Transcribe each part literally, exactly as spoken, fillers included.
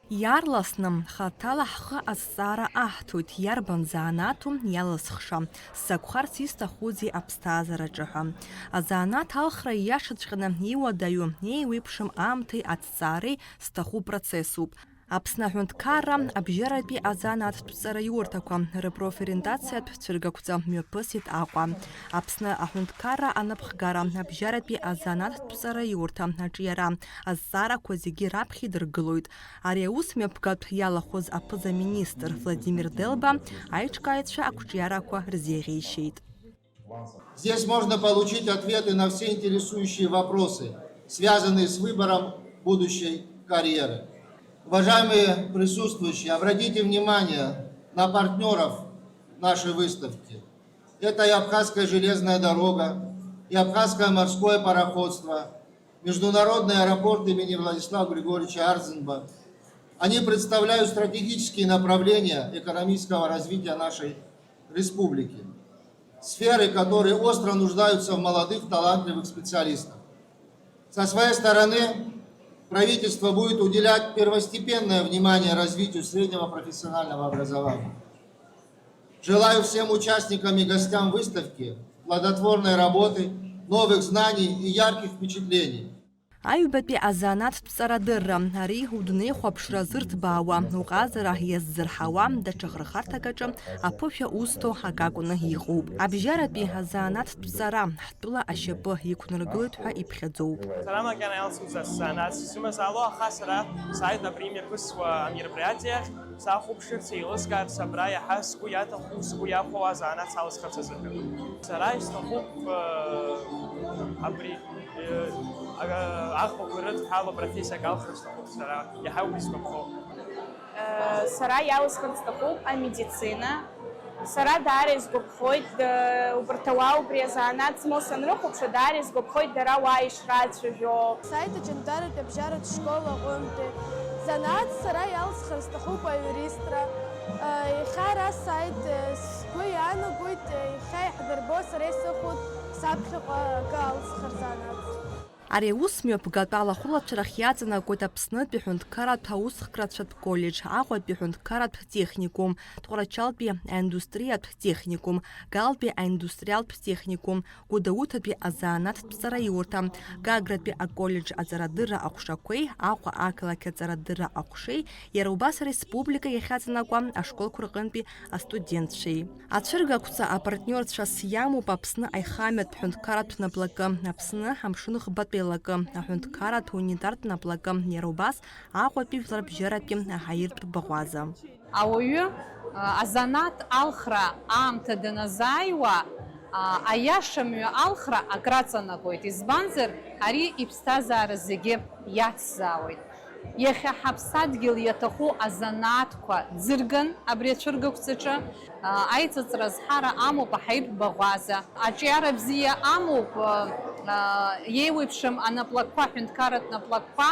Иаарласны, хаҭала ҳхы азҵаара аҳҭоит, иарбан занааҭу иалысхша, сзакәхарц исҭахузеи аԥсҭазаараҿы ҳәа. Азанааҭ алхра ииашаҵәҟьаны иуадаҩу, еиуеиԥшым аамҭеи аҭҵаареи зҭаху процессуп. Аԥсны аҳәынҭқарра абжьаратәи азанааҭтә ҵараиурҭақәа рыпрофориентациатә цәыргақәҵа мҩаԥысит Аҟәа. Аԥсны аҳәынҭқарра анапхгара абжьаратәи азанааҭтә ҵараиурҭа аҿиара азҵаарақәа зегьы раԥхьа идыргылоит. Ари аус мҩаԥгатә иалахәыз аԥыза-министр Владимир Делба аиҿкааҩцәа ақәҿиарақәа рзеиӷьеишьеит. Здесь можно получить ответы на все интересующие вопросы, связанные с выбором будущей карьеры. Уважаемые присутствующие, обратите внимание на партнеров нашей выставки. Это и Абхазская железная дорога, и Абхазское морское пароходство, Международный аэропорт имени Владислава Григорьевича Арзенба. Они представляют стратегические направления экономического развития нашей республики, сферы, которые остро нуждаются в молодых, талантливых специалистах. Со своей стороны, правительство будет уделять первостепенное внимание развитию среднего профессионального образования. Желаю всем участникам и гостям выставки плодотворной работы, новых знаний и ярких впечатлений. Аҩбатәи азанааҭтә ҵарадырра, ари удунеихәаԥшра зырҭбаауа, уҟазара иаззырҳауа, даҽа хырхарҭак аҿы аԥышәа узҭо акакәны иҟоуп. Абжьаратәи азанааҭтә ҵара ҳтәыла ашьапы иқәнаргылоит ҳәа иԥхьаӡоуп. Сара макьана иалсуӡац сзанааҭ сзымазаало, аха сара сааит абри имҩаԥысуа амероприатие ахь, сахәаԥшырц, еилыскаарц абра иаҳа сгәы иаҭаху, сгәы иахәо азанааҭ салысхырц азыҳәан. Сара исҭахуп, э, абри, э, а-, аӷбақәа рыдҳәало профессиак алхра сҭахуп сара, иаҳа убри сгәаԥхо. Э, сара иалысхырц сҭахуп амедицина. Сара даара исгәаԥхоит, э, убарҭ ауаа убри азанааҭ змоу санрыхәаԥшуа, даара исгәаԥхоит дара уа ишрацәажәо. Сааит Аҷандаратәи абжьаратә школ аҟынтәи. Занааҭс сара иалсхыр сҭахуп аиуристра. Э, иахьа ара сааит, э, сгәы иаанагоит, э, иахьа иаҳдырбо сара исыхәоит саԥхьаҟа акы алсхыр занааҭс. Ари аус мҩаԥгатә алахәылацәа рахь иаҵанакуеит Аԥснытәи аҳәынҭқарратә аусхкрацәатә коллеџь, Аҟәатәи аҳәынҭқарратә техникум, Тҟәарчалтәи аиндустриатә техникум, Галтәи аиндустриалтә техникум, Гәдоуҭатәи азанааҭтә ҵараиурҭа, Гагратәи аколлеџь аҵарадырра аҟәшақәеи Аҟәа ақалақь аҵарадырра аҟәшеи, иара убас ареспублика иахьаҵанакуа ашколқәа рҟынтәи астудентцәеи. Ацәыргақәҵа апартниорцәас иамоуп Аԥсны аихамҩатә ҳәынҭқарратә наплакы, Аԥсны амшын ӷбатәи лакы, аҳәынҭқарратә унитартә наплакы, иара убас Аҟәатәи жәларбжьаратәи аҳаиртә баӷәаза. Ауаҩы, а, азанааҭ алхра аамҭа даназааиуа, а, аиаша мҩа алхра акраҵанакуеит, избанзар, ари иԥсҭазаара зегьы иацзаауеит. Иахьа ҳаԥсадгьыл иаҭаху азанааҭқәа ӡырган абри ацәыргақәҵаҿы, а, аиҵыҵра азҳара амоуп аҳаиртә баӷәаза. Аҿиара бзиа амоуп, а, а, еиуеиԥшым анаплакқәа, аҳәынҭқарратә наплакқәа,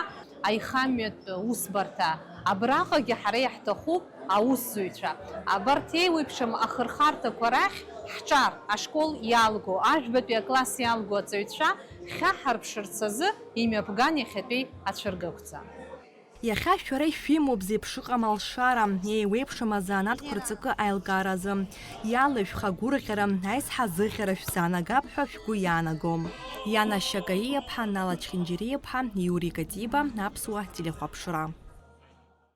аихамҩатә усбарҭа. Абраҟагьы ҳара иаҳҭахуп аусзуҩцәа. Абарҭ еиуеиԥшым ахырхарҭақәа рахь ҳҿар, ашкол иалго, ажәбатәи акласс иалго аҵаҩцәа хьаҳарԥшырц азы имҩаԥган иахьатәи ацәыргақәҵа. Иахьа шәара ишәымоуп зеиԥшыҟам алшара, еиуеиԥшым азанааҭқәа рҵакы аилкааразы. Иалышәх агәырӷьара, аизҳазыӷьара шәзаанагап ҳәа шәгәы иаанагом. Иана Шьакаиаԥҳа, Нала Чхинџьириаԥҳа, Иури Катиба, Аԥсуа телехәаԥшра.